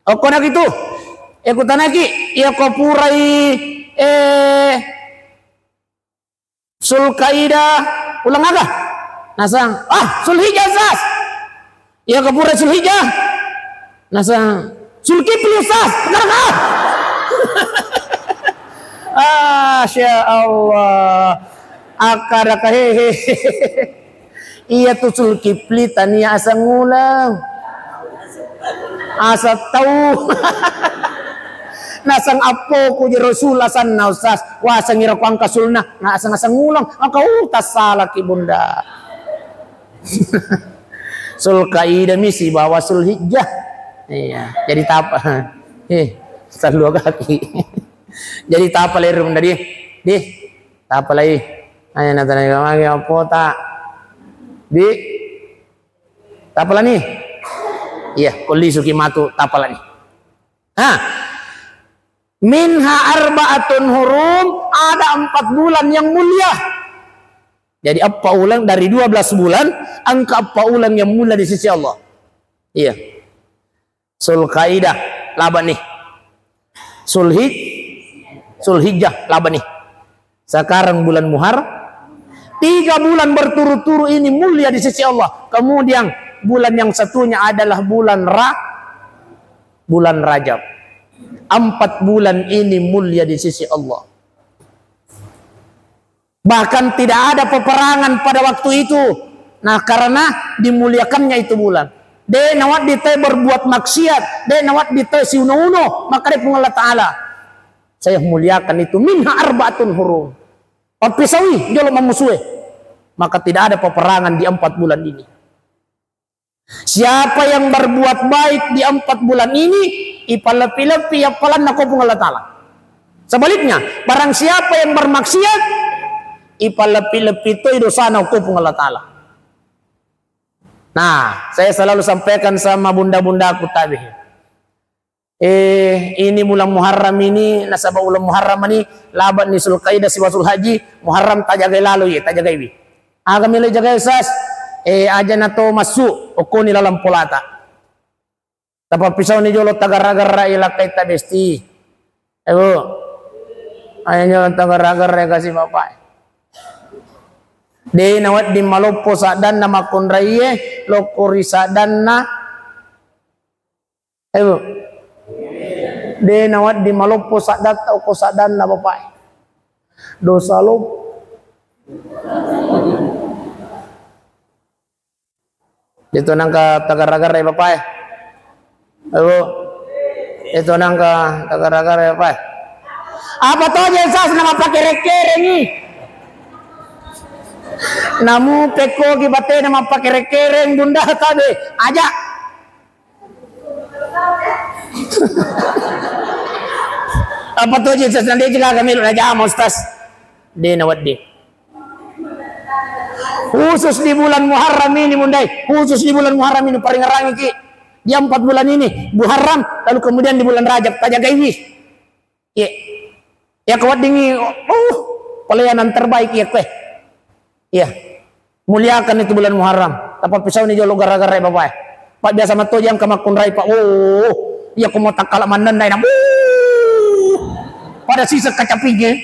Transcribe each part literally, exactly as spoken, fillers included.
Okko nakitu, e, kutanaki, iya ko purai, e, Zulkaidah uleng aga? Nasang, ah, Zulhijjah, Ustaz. Iya ko purai Zulhijjah? Nasang, Zulkifli, Ustaz. Bener kah? Ah, Masya Allah. Akkada ka, hehe. Iya tu Zulkifli tania asang uleng. Asang tau. Nasang appoku je Rasul asanna, Ustaz. Wasengi roko angka sulna. Na asang-asang uleng. Angka, uh, tassalaki, Bunda. Zulkaidah mi sibawa Zulhijjah. Iya, jadi tapa. Eh, sallu kaki. Jadi tapa lai, Bunda, di. Di. Tapalai. Ayo, na tana magi apa ta? Di. Tapalani. Iya, ko lisuki matu tapalani. Ha. Minha arba'atun hurum, ada empat bulan yang mulia. Jadi, empat bulan dari dua belas bulan, angka empat bulan yang mulia di sisi Allah. Iya. Zulkaidah, labani. Zulhij-, Zulhijjah, labani. Sekarang bulan Muharram. Tiga bulan berturut-turut ini mulia di sisi Allah. Kemudian bulan yang satunya adalah bulan Ra-, bulan Rajab. Empat bulan ini mulia di sisi Allah. Bahkan tidak ada peperangan pada waktu itu. Nah, karena dimuliakannya itu bulan. De nawaddi te berbuat maksiat, de nawaddi te siuno-uno, maka de Puang Allah Ta'ala, saya muliakan itu, minha arba'atun hurum. Pappisaui jolo mammusue. Maka tidak ada peperangan di empat bulan ini. Siapa yang berbuat baik di empat bulan ini, ipalebbi-lebbi appalanna ko Puang Allah Ta'ala. Sebaliknya, barang siapa yang bermaksiat, ipalebbi-lebbi toi dosana ko Puang Allah Ta'ala. Nah, saya selalu sampaikan sama bunda-bundaku, tabe. Eh, ini bulan Muharram ini, nasaba bulan Muharram ini, labani Zulkaidah sibawa Zulhajji, Muharram tajagai lalo ye, tajagaiwi. Aga melo jagai, Ustaz? Eh, aja na to massu, okkoni lalang polata. Tapappisauni jolo tagarra-garra i lakkaita besti. Eh, Bu. Aja jolo tagarra-garra i kasi bapak. De nawedding maloppo saddanna makkunraie, lokko ri saddanna Ayo, Bu. De nawedding maloppo saddatta okko saddanna bapak. Dosa loppo. Itu nangka tagarra-garra bapak. Ayo, Bu. Itu nangka tagarra-garra bapak. Apa to je sas nama pakere-kerengi? Namu pekkogi batena mappakere-kereng bunda tabe. Aja. Apa to je, Ustaz? Nanti jika kami lu raja, Ustaz. De nawedding. Khusus di bulan Muharram ini, Bundai. Khusus di bulan Muharram ini, paringerangi ki. Di empat bulan ini, Muharram, lalu kemudian di bulan Rajab, tajagaiwi. Iya. Iya, ko weddingngi, uh, pelayanan terbaik, iya, kowe. Iya. Muliakan itu bulan Muharram. Tapappisauni jolo gara-gara, Bapak, eh. Pak, biasa matto jang ke makkunrai, Pak. Oh, iya, ko mau takkala mannennai na. Uh, pada sisa kacapinge.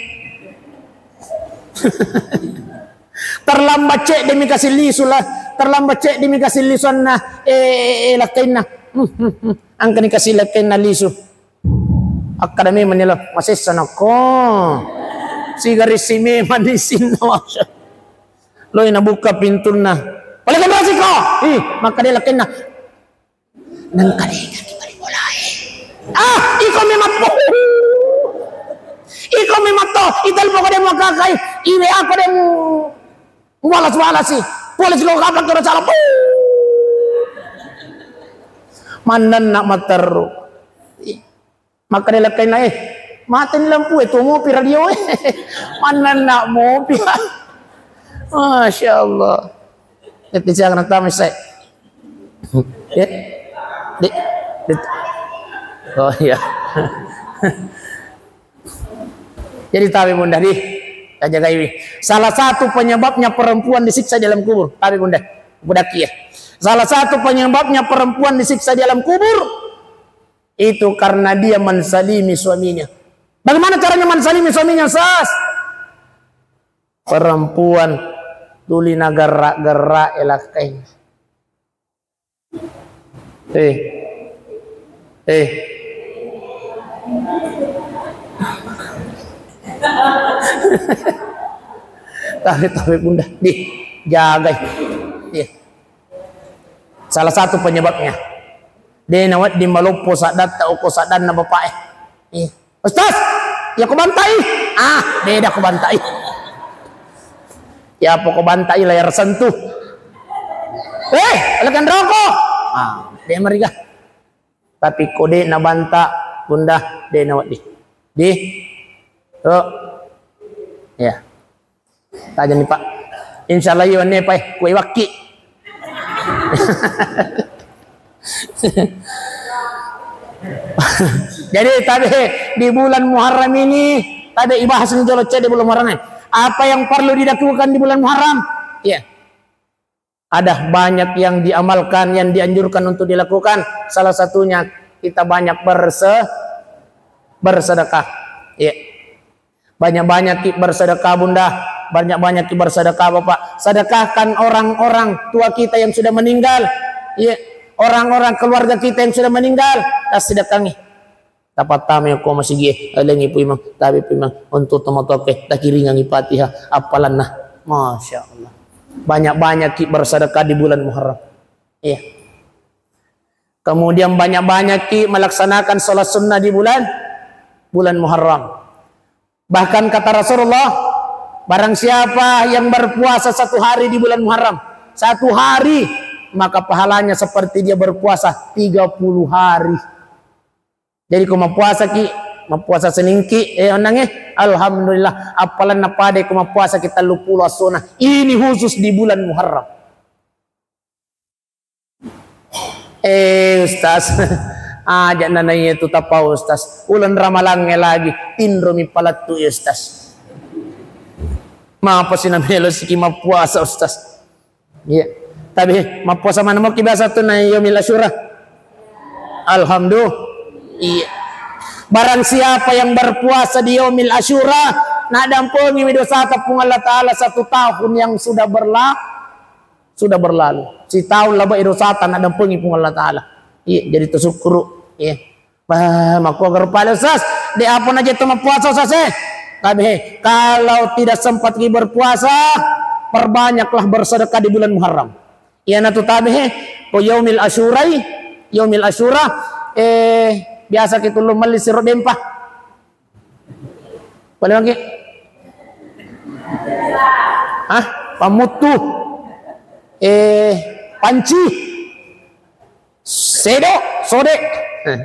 Terlambat cek demi kasih lisu lah. Terlambat cek demi kasih lisu anna. Eh, eh, eh, lakkainna. Hmm, hmm, hmm. Angkani kasih lakkainna lisu. Akkada memang nila, masessa nakko. Sigarisi memang di sini, Masya. Loi nabuka pintunna. Paling kan ko? Ih, maka dia lakenna. Nang kalinga ki bali mulai. Ah, iko memang to. Iko memang to. Itel pokoknya mau kakai. Iwe aku deh mau balas-balasi. Polisi lo kapan kira salah. Mandan nak materru. Makkeda lakkainna, "Eh, mateni lampu e, tuo mopi radio e." Mannanna mopi. Masya Allah. Tette siaga natama sai. Ya. Di, di. Oh iya. Jadi tabe bunda di, tajagaiwi. Salah satu penyebabnya perempuan disiksa di alam kubur. Tabe bunda. Budaki ya. Salah satu penyebabnya perempuan disiksa di alam kubur Itu karena dia menzalimi suaminya. Bagaimana caranya menzalimi suaminya, Ustaz? Perempuan tuli nagerra-gerra e lakkainna. Eh. Eh. Tabe, tabe, Bunda. Di, jagai. Iya. Salah satu penyebabnya. De nawedding maloppo saddatta, okko saddanna bapak e. Iya. Ustaz, ya ko bantai. Ah, beda ko bantai. Ya apa ko bantai layar sentuh. Eh, lekan rokok. Ah, de mariga. Tapi ko de nabanta, Bunda, de nawedding. Di. Ro. Ya. Tajani, Pak. Insyaallah iya wenni, Pak, e, kuwe wakki. Jadi, tabe, di bulan Muharram ini, tabe, ibahas ni jolo cedde bulan Muharram e. Apa yang perlu dilakukan di bulan Muharram? Iya. Ada banyak yang diamalkan, yang dianjurkan untuk dilakukan. Salah satunya kita banyak berse-, bersedekah. Iya. Banyak-banyak ki bersedekah, Bunda. Banyak-banyak ki bersedekah, Bapak. Sedekahkan orang-orang tua kita yang sudah meninggal. Iya. Orang-orang keluarga kita yang sudah meninggal, tasedekkangi. Tapattama ko masigi e, elengi Pu Imang, tabe Pu Imang, untuk tomatoaku e, takiringangi Fatihah, appalanna. Masya Allah. Banyak-banyak ki bersedekah di bulan Muharram. Iya. Kemudian banyak-banyak ki melaksanakan sholat sunnah di bulan, bulan Muharram. Bahkan kata Rasulullah, barang siapa yang berpuasa satu hari di bulan Muharram, satu hari, maka pahalanya seperti dia berpuasa tiga puluh hari. Jadi ko mappuasa ki, mappuasa Senin ki, eh, onnang e, alhamdulillah, appalanna pada ko mappuasa ki telluppulo essona. Ini khusus di bulan Muharram. Eh, Ustaz, aja nanaiya tu tapau, Ustaz. Uleng Ramalang e lagi, tinromi palettu e, Ustaz. Mapa si namelo siki mappuasa, Ustaz? Iya. Tapi mappuasa mana moki biasa tu na yaumil asyura? Alhamdulillah. Iya. Barang siapa yang berpuasa di yaumil asyura, naddampengi mi dosata Puang Allah Ta'ala satu tahun yang sudah berla-, sudah berlalu. Sitaung labe dosata naddampengi Puang Allah Ta'ala. Iya, jadi tersyukur. Iya. Bah, makkuagaro pale, Ustaz. De apa naja tu mappuasa, Ustaz, eh? Tapi, he, kalau tidak sempat ki berpuasa, perbanyaklah bersedekah di bulan Muharram. Iyanatu tabe, he, ko yaumil asyurai, yaumil asyura, eh, biasa ki tulung melli siro dempa. Pale mangke? Hah? Pamuttu. Eh, panci. Sedo, sode. Eh.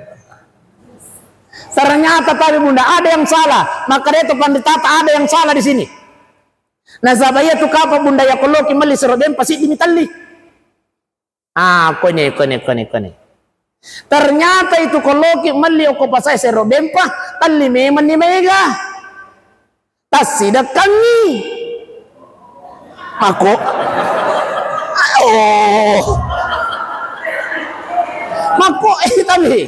Ternyata tabe, Bunda, ada yang salah. Maka dia itu pandita, tak ada yang salah di sini. Nasaba iya tu kapa, Bunda, ya ko loki melli sero dempa siddi mi telli. Ah, kone, kone, kone, kone. Ternyata itu ko loki melli okko pasai sero dempa, telli memang ni mega. Tassidekkangngi. Mako. Oh. Mako, eh, tabe.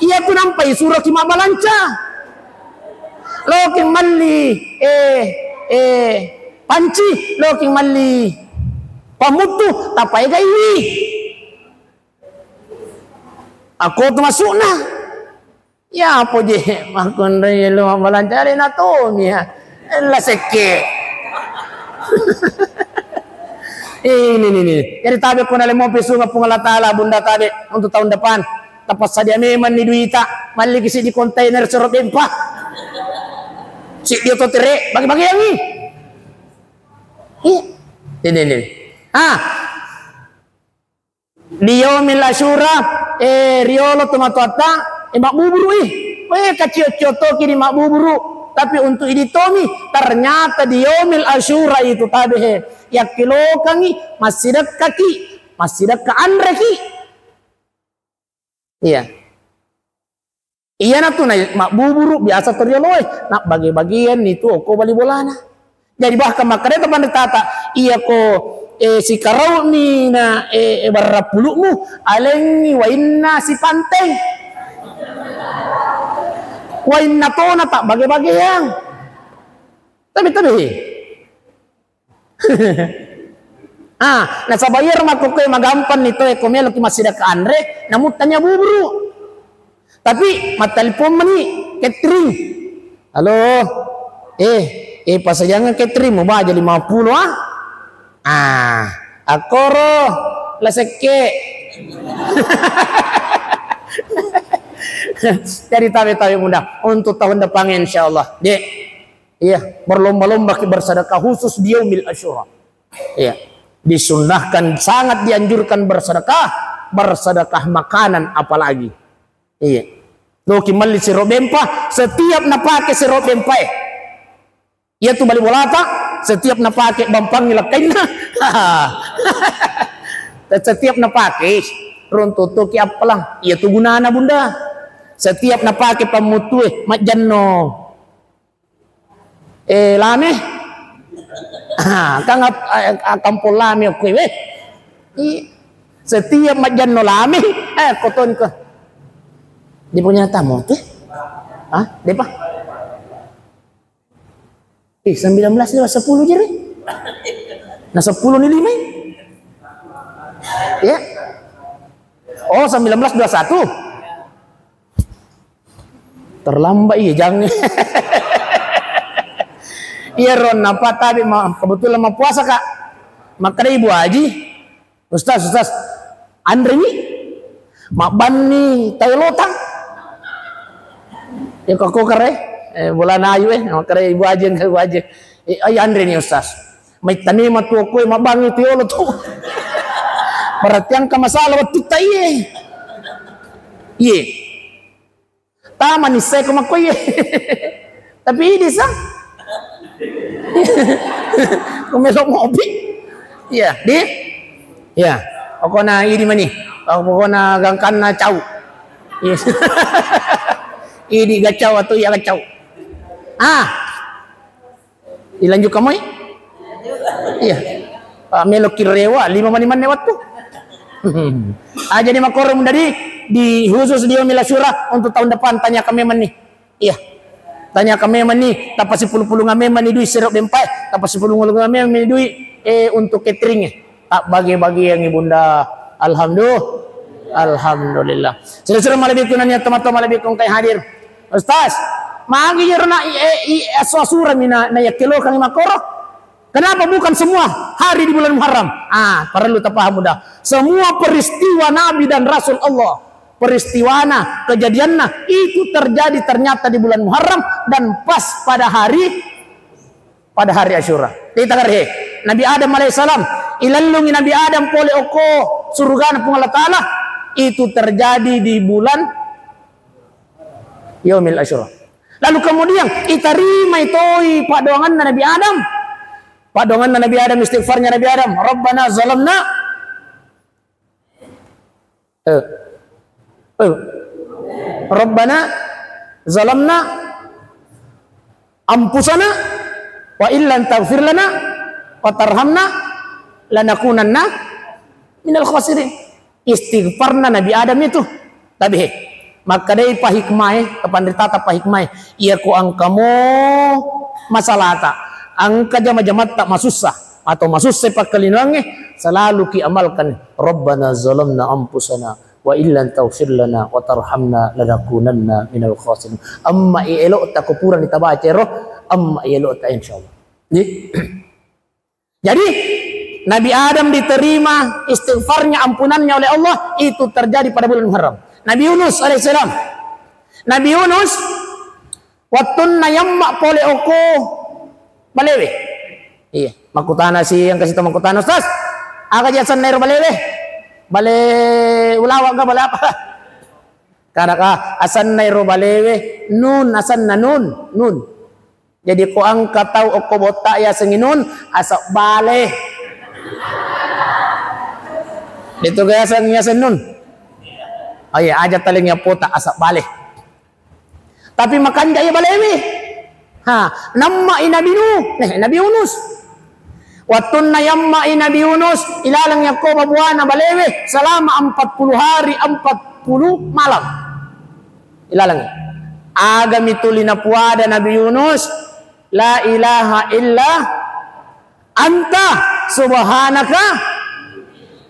Iya tu nampai suroki mabbalanca. Loki melli, eh, eh, panci, loki melli pamuttu, tapaegaiwi. Ako tu masukna. Ya, apa je? Makkunrai lo mabbalanca, alena tomi ya. Ella sekke. Ini, ini, ini. Jadi tabe ko nalemo pesunga Puang Allah Ta'ala, Bunda, tabe untuk tahun depan. Tapassadia memang ni duita, malliki siddi kontainer sero dempa. Siddi oto tere, bagi-bagiangi. Iya. Ini, ini. Ah. Di yaumil asyura, eh, riolo tomatoatta, eh, mabbuburu i. Weh, kacio-cio toki di mabbuburu. Tapi untuk idi tomi, ternyata di yaumil asyura itu tabe, he, yakkilokangi, massidekkaki, massidekka anreki. Iya. Iyanatu na mabbuburu biasa to rioloe, na bage-bagian itu okko bali bolana. Jadi bahkan makkeda to panditata, iya ko, eh, sikarauni na, eh, eh, barra pulukmu, alengi wainna sipanteng. Wainna tona tak bage-bageang. Tapi, tapi. Ah, nasaba iyaro makkokkoe magampanni toe ko meloki massidekka anre, namuttanya buburu. Tapi mattelepon mani catering. Halo, eh, eh, pasajangan catering, mubaja lima puluh, ah. Ah, akkoro, la sekke. Jadi tabe-tabe muda untuk tahun depan, insya Allah. Dek, iya, berlomba-lomba ki bersedekah khusus di Yaumil Asyura. Iya. Disunnahkan, sangat dianjurkan bersedekah, bersedekah makanan apalagi. Iya. Loki melli siro bempa, setiap napake siro bempa, eh. Iya tu bali bolata, setiap napake bampangi lakkainna. Setiap napake, rontotoki appalang. Iya tu gunana, Bunda. Setiap napake pammutue, majjanno. Eh, lame. Ah, kang ap-, ah, ah, kampong lame okkoe, weh. I-, setiap majjanno lame, eh, kotoni ko. Dia punya tamu tu? Ah, depa? Eh, sembilan belas lewat sepuluh jere. Nah, sepuluh ni lima. Ya. Oh, sembilan belas dua satu. Terlambat iya, jangan. Iya, Ron, apa tadi ma-, kebetulan mau puasa, Kak. Makkeda Ibu Haji, "Ustaz, Ustaz, anre ni? Mabbanni tae lotang." Ya, kok, kok kere? Eh, bolana ayu, eh, makkeda Ibu Haji, Ibu Haji. Eh, ayo anre ni, Ustaz. Maittani matu koe mabbangi tu yolo tu. Berarti engka masalah wettu ta iye. Iye. Tama ni saya ko makko iye. Tapi idi sa. Ko melo mopi. Iya, di. Iya. Pokokna idi mani. Pokokna gangkanna cau. Iya. Idi gacau atau iya gacau. Ah. Ilanjut kamoi? Iya. Ah, melo kirewa, lima mani manne waktu. Ah, jadi makkoro mundari di khusus di Yaumil Asyura untuk tahun depan, tanyakan memang nih. Iya. Tanyakan memang nih, tapasipulu-pulungan memang nih duit serok bempai, tapasipulu-pulungan memang nih duit, eh, untuk catering, eh. Tak bagi-bagiangi Bunda. Alhamdulillah. Alhamdulillah. Sira-sira malebbiku nania tomatoa malebbiku engkai hadir. Ustaz, magi jero na, eh, i, asu-asura mina na yakkelokangi makkoro? Kenapa bukan semua hari di bulan Muharram? Ah, perlu tapaham, Bunda. Semua peristiwa Nabi dan Rasul Allah, peristiwana, kejadianna itu terjadi ternyata di bulan Muharram dan pas pada hari pada hari Asyura. Ditagarhe. Nabi Adam alaihissalam, ilellungi Nabi Adam pole okko surgana Puang Allah Ta'ala, itu terjadi di bulan Yaumil Asyura. Lalu kemudian itarimai toi paddoanganna Nabi Adam. Paddoanganna Nabi Adam, istighfarnya Nabi Adam, "Rabbana zalamna." Eh. Eh. "Rabbana zalamna anfusana wa illam taghfir lana wa tarhamna lanakunanna minal khasirin." Istighfarna Nabi Adam itu. Tapi he, makkedai pahikmae, kepanritata pahikmae, iya ko engkamo masalata, engka jama-jamatta masussa atau masussa pakkalinoangnge, selalu ki amalkan, "Rabbana zalamna anfusana wa illam taghfir lana wa tarhamna lanakunanna minal khasirin." Amma i elokta ko purani tabaca ero, amma i elokta, insyaallah. Jadi, jadi Nabi Adam diterima istighfarnya, ampunannya oleh Allah itu terjadi pada bulan Muharram. Nabi Yunus alaihissalam. Nabi Yunus Wettunna yamma pole okko balewe. Iya, makkutana si, engka sita makkutana, "Ustaz, aga ji asenna ero balewe? Bale ulawa ga bale apa?" Kada ka, asenna ero balewe Nun, asenna Nun, Nun. Jadi ko engka tau okko botta yasengngi Nun, aseng bale. Itu ga yaseng, yaseng Nun. Oh iya, aja talengi apota, aseng bale. Tapi makanja iya balewe. Ha, namma i Nabi Nuh, eh, Nabi Yunus. Wattunna yamma i Nabi Yunus, ilaleng yakko babuana balewe selama empat puluh hari, empat puluh malam. Ilaleng. Agami tuli napuada Nabi Yunus, "La ilaha illa anta subhanaka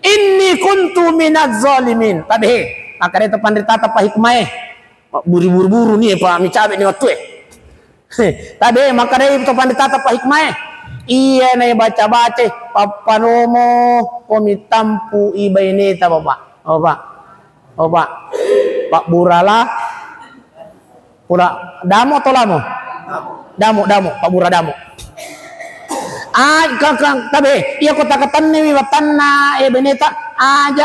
inni kuntu minaz zalimin." Tabe, makkeda to panritata pa hikmae. Buru-buru ni, pa micabe ni wattue. Tabe, makkeda to panritata pa hikmae. Iya na baca-baca, pappanomo ko mitampu i baineta, Bapak. Bapak. Bapak. Pak Burala. Pura damo atau lamo? Damo, damo, pabbura damo. Ah, ka, ka, tabe, iya ko takatenniwi watanna, eh, beneta, aja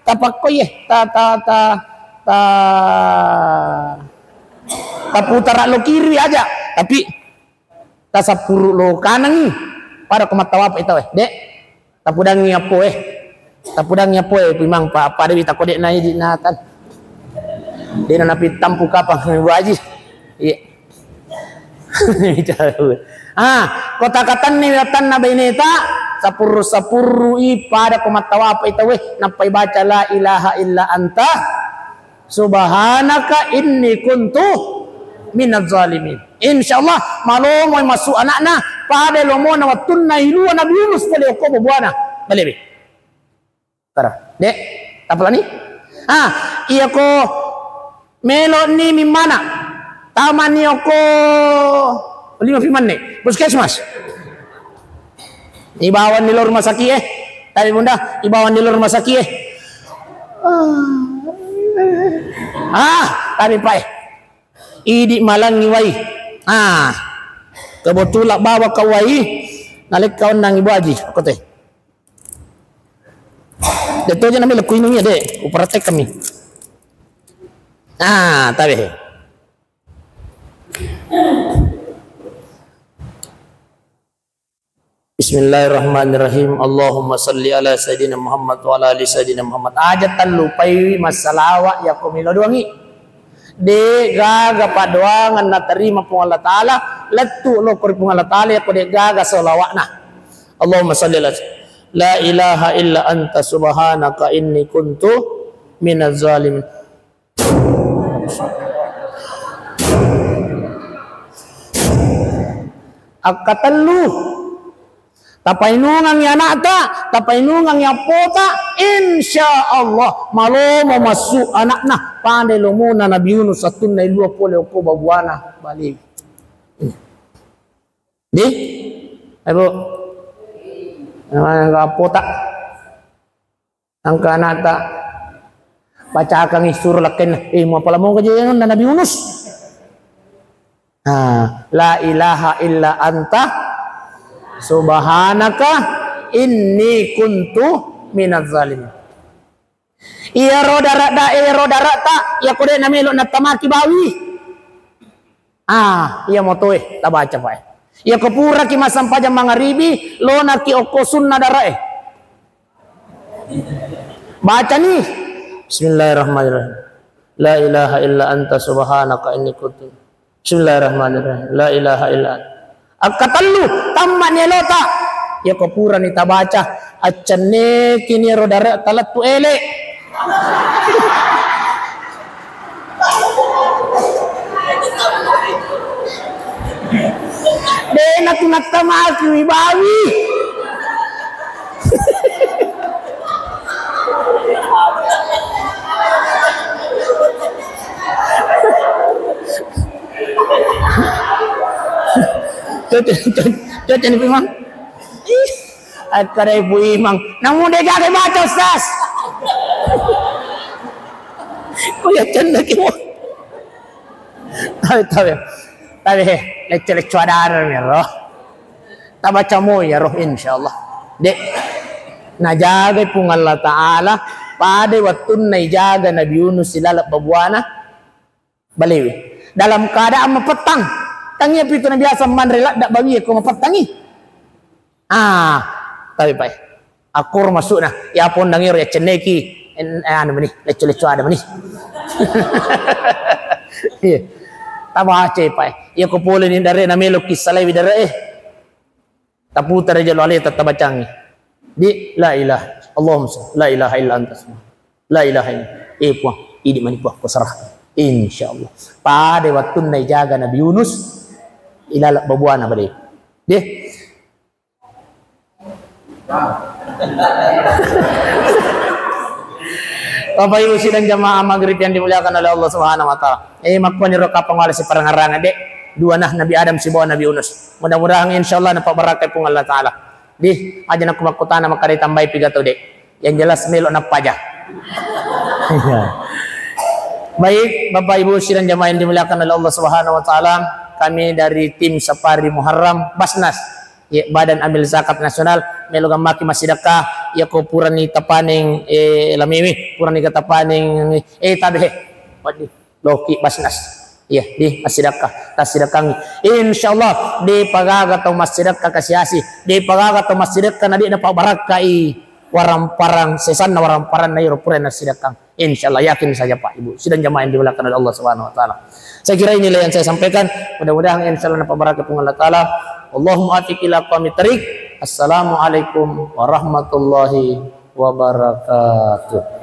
tapakko, iye, ta, ta, ta, ta, taputara lo kiri aja, tapi tasappuru lo kaneng, pada ko mattawape itawe, dek. Tapudangi apoe. Tapudangi apoe, Pu Imang, pa, pada wita ko dek na idi natan. Dek na napitampu kapang, Bu Aji. Iya. Ah, ko takatenni watanna baineta, sapurru-sapurrui pada ko mattawape itawe, nappai baca la ilaha illa anta. Subhanaka inni kuntu minaz zalimin. Insyaallah, malomoi massu anakna, pada lomona wattunna ilua Nabi Yunus pole okko babuana. Balewe. Kara. Dek, tapalani? Ah, iya ko melo ni mimmana. Tamani okko lima pimanne. Puskesmas. Ibawan di lo rumah sakit, eh. Tapi Bunda, ibawan di lo rumah sakit, eh. Ah, tapi Pak, eh. Idi malangi wai. Ah. Kebetulan bawa ke wai. Nalek kau nang Ibu Aji, aku teh. Dek toja nami lekku inung ya, Dek. Upraktek kami. Ah, tapi. Bismillahirrahmanirrahim. Allahumma salli ala Sayyidina Muhammad wa ala ali Sayyidina Muhammad. Aja tallupai massalawa yakko melo doangi. De gaga padoangan natarima Puang Allah Ta'ala, lettu lo ko ri Puang Allah Ta'ala yakko de gaga salawa'na. Allahumma salli ala la ilaha illa anta subhanaka inni kuntu minaz zalimin. Akkatellu, tapainungangngi anakta, tapainungangngi appota, insya Allah malomo massu anakna, pada lomona Nabi Yunus sattunna ilua pole okko babuana bali. Di? Ayo, Bu. Namanya appota. Engka anakta bacakangngi suro lakkainna, eh, muapala moga je anunna Nabi Yunus? Nah, la ilaha illa anta subhanaka inni kuntu minaz zalimin. Iyaro dara-, da-, iyaro darata, iya ko de namelo natamaki bawi. Ah, iya motoe, tabaca, Pak, eh. Iya ko puraki massempajang mangaribi, lonaki okko sunna darae. Bacani. Bismillahirrahmanirrahim. La ilaha illa anta subhanaka inni kuntu. Bismillahirrahmanirrahim. La ilaha illa anta. Akkatellu, tammani elota. Iya ko purani tabaca, accennekini ero dare talettu ele. Dena tu nattamaki wibawi. Cocok, cocok, cocok ni, Pu Imang. Ih, akkadai Pu Imang. Namu de gaga baca, Ustaz. Ko ya cendaki mo. Tapi, tapi, tapi, lecce-lecce ada mi ro. Tabaca mo ya roh, insyaallah. Dek, najagai Puang Allah Ta'ala pada wattunna ijaga Nabi Yunus ilaleng babuana balewe. Dalam keadaan mapettang. Tangia pitu na biasa manre ladda bawie ko mapettangi. Ah, tapi pai. Akkoro masukna, ya pondang ero ya cenneki, en-, eh, anu meni, lecco-lecco ada meni. Iya. Tabaca, Pak. Iya ko pole ni dare na melo kissalai dare, eh. Taputara jalo ale tabacangi. Di la ilaha, Allahumma shalli, la ilaha illa anta subhanaka. La ilaha illa. Eh, Puang, idi mani, Puang, ko serah. Insyaallah. Pada wettunna ijaga Nabi Yunus, ilaleng babuana bade. Deh. Bapak Ibu sidang jamaah maghrib yang dimuliakan oleh Allah Subhanahu wa Ta'ala. Eh, makkuani ro kapang wala siparangarang, dek. Dua nah Nabi Adam sibawa Nabi Yunus. Mudah-mudahan insyaallah napabarakai Puang Allah Ta'ala. Dih, aja nakku makkutana makkada tambai piga tau, dek. Yang jelas melo nappaja. Iya. Baik, Bapak Ibu sidang jamaah yang dimuliakan oleh Allah Subhanahu wa Ta'ala, kami dari tim Safari Muharram Basnas, ya, Badan Amil Zakat Nasional, melo gammaki massidekka, ya, ko purani tapaning, eh, lamewe, purani tapaning, eh, tabe, he. Waduh, loki Basnas. Iya, di massidekka, tassidekkangi. Insyaallah, de pagaga tau massidekka kasiasi, de pagaga tau massidekka na de napabarakkai waramparang, sesanna waramparang na iro pura nassidekkang. Insyaallah, yakin saja Pak Ibu. Sidang jamaah yang dimuliakan oleh Allah Subhanahu wa Ta'ala. Saya kira inilah yang saya sampaikan. Mudah-mudahan insyaallah napabarakai Puang Allah Ta'ala. Allahumma afiq ila aqwamit thariq. Assalamualaikum warahmatullahi wabarakatuh.